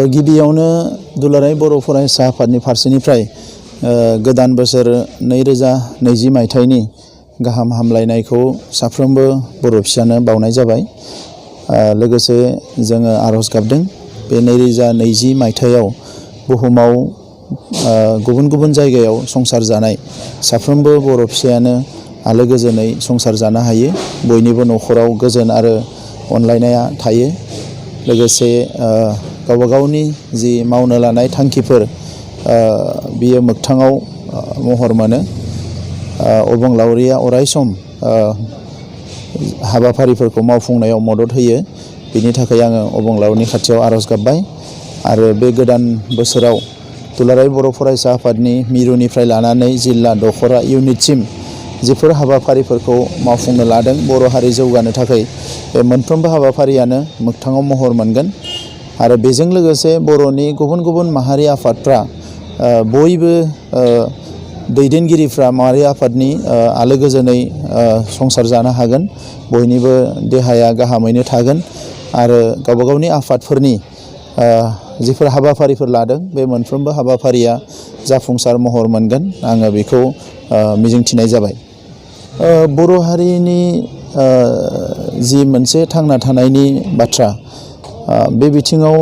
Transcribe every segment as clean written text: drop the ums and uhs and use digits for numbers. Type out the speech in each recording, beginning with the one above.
गिबियावनो दुलाराय बर' फरायसा आफादनि फारसेनिफ्राय गोदान बोसोर 2020 मायथाइनि गाहाम हामलायनायखौ साफ्रोमबो बर' फिसानो बावनाय जाबाय। लोगोसे जोङो आरज गाबदों बे 2020 मायथाइयाव बुहुमाव गुबुन गुबुन जायगायाव संसार जानाय साफ्रोमबो बर' फिसायानो आलो गोजोनै संसार जानो हायो, बयनिबो न'खराव गोजोन आरो अनलायनाया थायो। लोगोसे गावबा गावनि जि मावनो लानाय थांखिफोर बियो मोगथाङाव महर मोनो। अबंलावरिया अरायसम हाबाफारिफोरखौ मावफुंनायाव मदद होयो। बिनि थाखाय आङो अबंलावरिनि खाथियाव आरज गाबबाय आरो बे गोदान बोसोराव दुलाराय बर' फरायसा आफादनि मिरुनिफ्राय लानानै जिल्ला दख'रा इउनिटसिम जिफोर हाबाफारिफोरखौ मावफुंनो लादों बर' हारि जौगानो थाखाय, बे मोनफ्रोमबो हाबाफारियानो मोगथाङाव महर मोनगोन। आरो बेजों लोगोसे बर'नि गुबुन गुबुन माहारि आफादफ्रा बयबो दैदेनगिरिफ्रा माहारि आफादनि आलो गोजोनै संसार जानो हागोन, बयनिबो देहाया गाहामैनो थागोन आरो गावबा गावनि आफादफोरनि जिफोर हाबाफारिफोर लादों बे मोनफ्रोमबो हाबाफारिया जाफुंसार महर मोनगोन, आङो बेखौ मिजिंथिनाय जाबाय। बर' हारिनि जि मोनसे थांना थानायनि बाथ्रा, बे बिथिङाव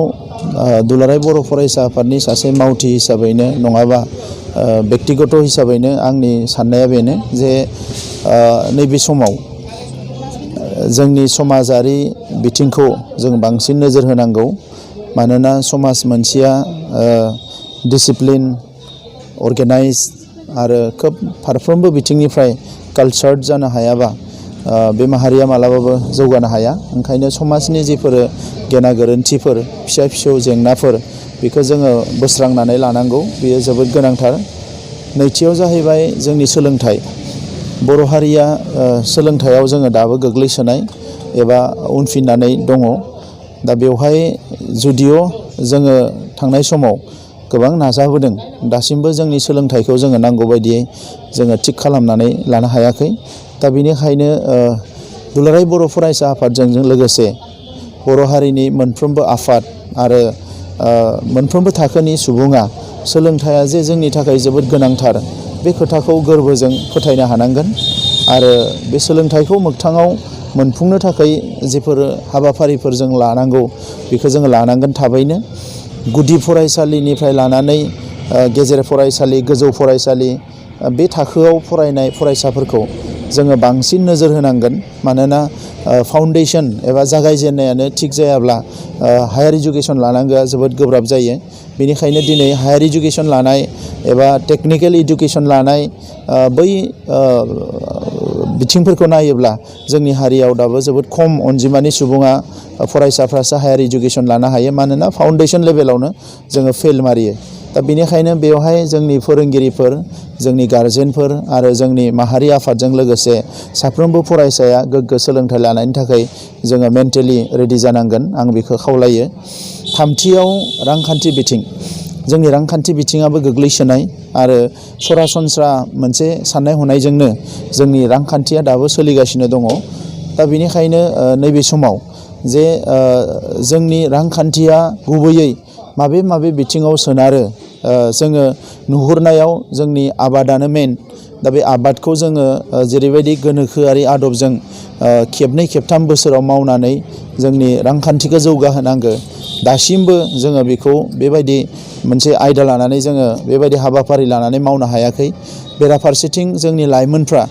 दुलाराय बर' फरायसा आफादनि सासे मावथि हिसाबैनो नङाबा बेक्तिगत हिसाबैनो आंनि साननाया बेनो जे नैबे समाव जोंनि समाजारि बिथिंखौ जों बांसिन नोजोर होनांगौ। मानोना समाज मोनसेया डिसिप्लिन, अर्गेनाइज आरो खोब फारफ्रोमबो बिथिंनिफ्राय कालचार्ड जानो हायाबा बे माहारिया मालाबाबो जौगानो हाया। ओंखायनो समाजनि जिफोर गेना गोरोन्थिफोर, फिसा फिसौ जेंनाफोर, बेखौ जोङो बोस्रांनानै लानांगौ, बेयो जोबोद गोनांथार। नैथियाव जाहैबाय जोंनि सोलोंथाइ। बर' हारिया सोलोंथाइयाव जोङो दाबो गोग्लैसोनाय एबा उनफिननानै दङ। दा बेवहाय जुदिअ जोङो थांनाय समाव गोबां नाजाबोदों, दासिमबो जोंनि सोलोंथाइखौ जोङो नांगौ बायदियै जोङो थिग खालामनानै लानो हायाखै। दा बेनिखायनो दुलाराय बर' फरायसा आफादजों लोगोसे बर' हारिनि मोनफ्रोमबो आफाद आरो मोनफ्रोमबो थाखोनि सुबुङा सोलोंथाइया जे जोंनि थाखाय जोबोद गोनांथार, बे खोथाखौ गोरबोजों फोथायनो हानांगोन। आरो बे सोलोंथाइखौ मोगथाङाव मोनफुंनो थाखाय जिफोर हाबाफारिफोर जों लानांगौ बेखौ जोङो लानांगोन थाबैनो। गुदि फरायसालिनिफ्राय लानानै गेजेर फरायसालि, गोजौ फरायसालि, बे थाखोआव फरायनाय फरायसाफोरखौ जोङो बांसिन नोजोर होनांगोन। मानोना फाउन्डेसन एबा जागायजेननायानो थिग जायाब्ला हायार इडुकेसन लानांगौआ जोबोद गोब्राब जायो। बेनिखायनो दिनै हायार इडुकेसन लानाय एबा टेकनिकेल इडुकेसन लानाय बै बिथिंफोरखौ नायोब्ला जोंनि हारियाव दाबो जोबोद खम अनजिमानि सुबुङा फरायसाफ्रासो हायार इडुकेसन लानो हायो। मानोना फाउन्डेसन लेभेलावनो जोङो फेल मारियो। दा बेनिखायनो बेवहाय जोंनि फोरोंगिरिफोर, जोंनि गारजेनफोर आरो जोंनि माहारि आफादजों लोगोसे साफ्रोमबो फरायसाया गोग्गो सोलोंथाइ लानायनि थाखाय जोङो मेन्टेलि रेडि जानांगोन, आं बेखौ खावलायो। थामथियाव रांखान्थि बिथिं। जोंनि रांखान्थि बिथिङाबो गोग्लैसोनाय आरो सरासनस्रा मोनसे साननाय हनायजोंनो जोंनि रांखान्थिया दाबो सोलिगासिनो दङ। दा बेनिखायनो नैबे समाव जे जोंनि रांखान्थिया गुबैयै माबे माबे बिथिङाव सोनारो, जोङो नुहुरनायाव जोंनि आबादानो मेन। दा बे आबादखौ जोङो जेरैबायदि गोनोखोआरि आदबजों खेबनै खेबथाम बोसोराव मावनानै जोंनि रांखान्थिखौ जौगाहोनांगौ, दासिमबो जोङो बेखौ बेबायदि मोनसे आयदा लानानै जोङो बेबायदि हाबाफारि लानानै मावनो हायाखै। बेराफारसेथिं जोंनि लाइमोनफ्रा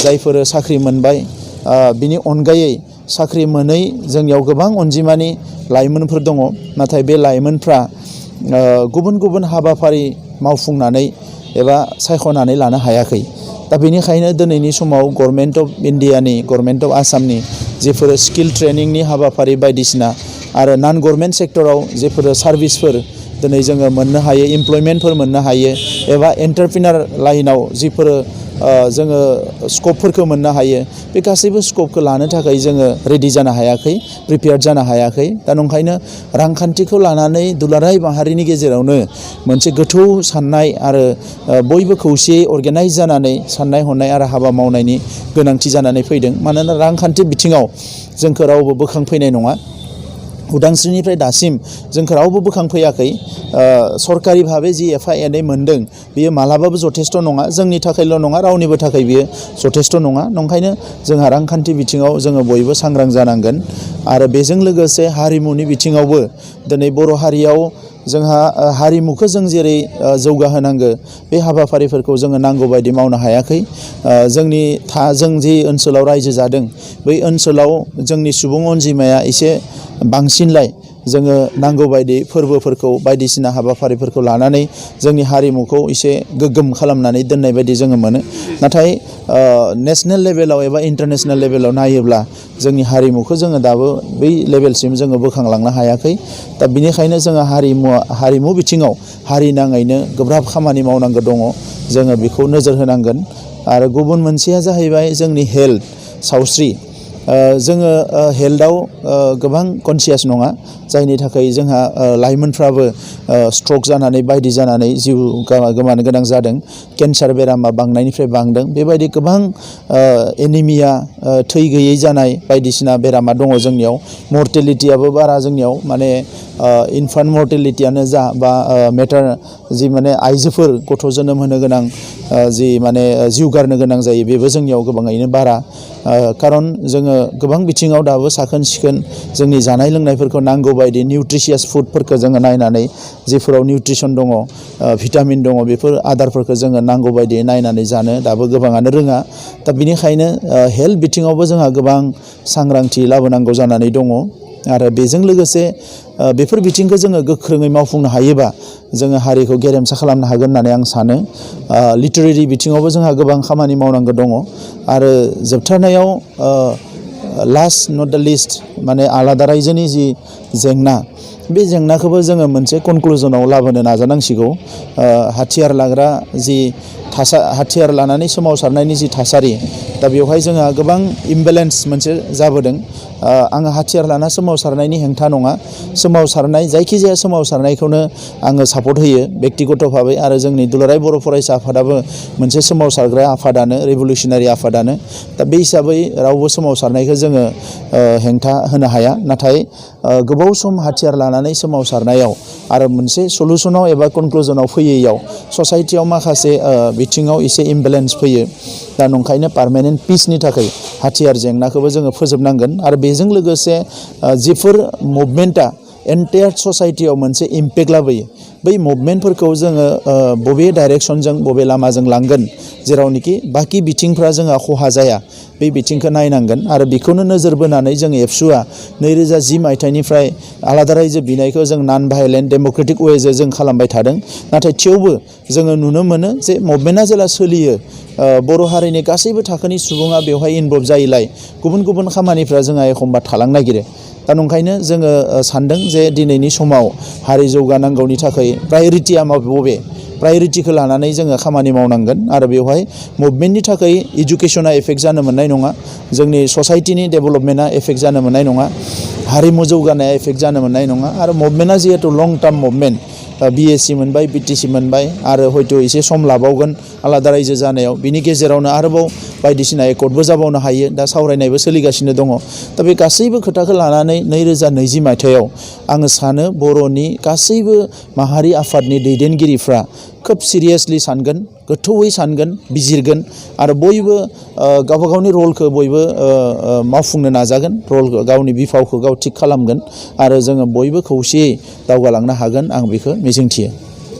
जायफोर साख्रि मोनबाय, बिनि अनगायै साख्रि मोनै जोंनियाव गोबां अनजिमानि लाइमोनफोर दङ। नाथाय बे लाइमोनफ्रा गुबुन गुबुन हाबाफारि मावफुंनानै एबा सायख'नानै लानो हायाखै। दा बेनिखायनो दिनैनि समाव गभर्नमेन्ट अफ इन्डियानि, गभर्नमेन्ट अफ आसामनि जेफोर स्किल ट्रेनिंनि हाबाफारि बायदिसिना आरो नन गभर्नमेन्ट सेक्टराव जेफोर सार्भिसफोर दिनै जोङो मोननो हायो, इमप्लयमेन्टफोर मोननो हायो एबा एन्टारप्रिनार लाइनाव जिफोर जोङो स्कपफोरखौ मोननो हायो, बे गासैबो स्कपखौ लानो थाखाय जोङो रेडि जानो हायाखै, प्रिपेयार्ड जानो हायाखै। दा नंखायनो रांखान्थिखौ लानानै दुलाराय माहारिनि गेजेरावनो मोनसे गोथौ साननाय आरो बयबो खौसेयै अर्गेनाइज जानानै साननाय हनाय आरो हाबा मावनायनि गोनांथि जानानै फैदों। मानोना रांखान्थि बिथिङाव जोंखौ रावबो बोखांफैनाय नङा। उदांस्रिनिफ्राय दासिम जोंखौ रावबो बोखांफैयाखै सरकारि भाबै जि एफा एनै मोनदों बियो मालाबाबो जथेस्थ' नङा जोंनि थाखायल' नङा रावनिबो थाखाय बियो जथेस्थ' नङा नंखायनो जोंहा रांखान्थि बिथिङाव जोङो बयबो सांग्रां जानांगोन आरो बेजों लोगोसे हारिमुनि बिथिङावबो दिनै बर' हारियाव जोंहा हारिमुखौ जों जेरै जौगाहोनांगौ बे हाबाफारिफोरखौ जोङो नांगौ बायदि मावनो हायाखै जों जि ओनसोलाव रायजो जादों बै ओनसोलाव जोंनि सुबुं अनजिमाया एसे बांसिनलाय जोङो नांगौ बायदि फोरबोफोरखौ बायदिसिना हाबाफारिफोरखौ लानानै जोंनि हारिमुखौ एसे गोग्गोम खालामनानै दोननाय बायदि जोङो मोनो नाथाय नेशनेल लेभेलाव एबा इन्टारनेशनेल लेभेलाव नायोब्ला जोंनि हारिमुखौ जोङो दाबो बै लेभेलसिम जोङो बोखांलांनो हायाखै दा बिनिखायनो जोङो हारिमु बिथिङाव हारि नाङैनो गोब्राब खामानि मावनांगौ दङ जोङो बेखौ नोजोर होनांगोन आरो गुबुन मोनसेया जाहैबाय जोंनि हेल्थ सावस्रि जोङो हेल्थआव गोबां कनसियास नङा जायनि थाखाय जोंहा लाइमोनफ्राबो स्ट्रक जानानै बायदि जानानै जिउ गोमानो गोनां जादों केन्सार बेरामा बांनायनिफ्राय बांदों बेबायदि गोबां एनिमिया थै गैयै जानाय बायदिसिना बेरामा दङ जोंनियाव मर्टेलिटियाबो बारा जोंनियाव माने इनफान्ट मर्टेलिटियानो जा बा जि माने आइजोफोर गथ' जोनोम होनो गोनां जि माने जिउ गारनो गोनां जायो बेबो जोंनियाव गोबाङैनो बारा खारन जोङो गोबां बिथिङाव दाबो साखोन सिखोन जोंनि जानाय लोंनायफोरखौ नांगौ बायदि निउट्रिशियास फुडफोरखौ जोङो नायनानै जेफोराव निउट्रिसन दङ भिटामिन दङ बेफोर आदारफोरखौ जोङो नांगौ बायदि नायनानै जानो दाबो गोबाङानो रोङा दा बिनिखायनो हेल्थ बिथिङावबो जोंहा गोबां सांग्रांथि लाबोनांगौ जानानै दङ आरो बेजों लोगोसे बेफोर बिथिंखौ जोङो गोख्रोङै मावफुंनो हायोबा जोङो हारिखौ गेरेमसा खालामनो हागोन होननानै आं सानो लिटारेरि बिथिङावबो जोंहा गोबां खामानि मावनांगौ दङ आरो जोबथारनायाव लास्ट नट दा लिस्ट माने आलादा रायजोनि जि जेंना बे जेंनाखौबो जोङो मोनसे कनक्लुजनाव लाबोनो नाजानांसिगौ हाथियार लाग्रा जि हाथियार लानानै सोमावसारनायनि जि थासारि दा बेवहाय जोंहा गोबां इमबेलेन्स मोनसे जाबोदों आङो हाथियार लाना सोमावसारनायनि हेंथा नङा सोमावसारनाय जायखिजाया सोमावसारनायखौनो आङो सापर्ट होयो बेक्तिगत भाबै आरो जोंनि दुलाराय बर' फरायसा आफादाबो मोनसे सोमावसारग्रा आफादानो रिभलिउसनारि आफादानो दा बे हिसाबै रावबो सोमावसारनायखौ जोङो हेंथा होनो हाया नाथाय गोबाव सम हाथियार लानानै सोमावसारनायाव आरो मोनसे सलुसनाव एबा कनक्लुजनाव फैयैयाव ससाइटियाव माखासे बिथिङाव एसे इमबेलेन्स फैयो दा नंखायनो पार्मानेन्ट पिसनि थाखाय हाथियार जेंनाखौबो जोङो फोजोबनांगोन आरो बेजों लोगोसे जिफोर मुभमेन्टआ एन्टायार ससाइटियाव मोनसे इम्पेक्ट लाबोयो बै मुभमेन्टफोरखौ जोङो बबे डाइरेक्सनजों बबे लामाजों लांगोन जेरावनोखि बाखि बिथिंफ्रा जोंहा खहा जाया बे बिथिंखौ नायनांगोन आरो बेखौनो नोजोर बोनानै जों एबसुआ 2010 मायथाइनिफ्राय आलादा रायजो बिनायखौ जों नन भायलेन्ट डेम'क्रेटिक वेजों जों खालामबाय थादों नाथाय थेवबो जोङो नुनो मोनो जे मुभमेन्टआ जेला सोलियो बर' हारिनि गासैबो थाखोनि सुबुङा बेवहाय इनभल्भ जायोलाय गुबुन गुबुन खामानिफ्रा जोंहा एखमबा थालांनो नागिरो दा नंखायनो जोङो सानदों जे दिनैनि समाव हारि जौगानांगौनि थाखाय प्रायरिटिया बबे प्रायरिटिखौ लानानै जोङो खामानि मावनांगोन आरो बेवहाय मुभमेन्टनि थाखाय इडुकेसना एफेक्ट जानो मोननाय नङा जोंनि ससाइटिनि डेभेलपमेन्टआ एफेक्ट जानो मोननाय नङा हारिमु जौगानाया एफेक्ट जानो मोननाय नङा आरो मुभमेन्टआ जिहेतु लं टार्म मुभमेन्ट BSc मोनबाय BTC मोनबाय आरो हयथ' एसे सम लाबावगोन आलादा रायजो जानायाव बिनि गेजेरावनो आरोबाव बायदिसिना एकर्डबो जाबावनो हायो दा सावरायनायबो सोलिगासिनो दङ दा बे गासैबो खोथाखौ लानानै 2020 मायथाइयाव आङो सानो बर'नि गासैबो माहारि आफादनि दैदेनगिरिफ्रा खोब सिरियासलि सानगोन गोथौयै सानगोन बिजिरगोन आरो बयबो गावबा गावनि रलखौ बयबो मावफुंनो नाजागोन रलखौ गावनि बिफावखौ गाव थिग खालामगोन आरो जोङो बयबो खौसेयै दावगालांनो हागोन आं बेखौ मिजिंथियो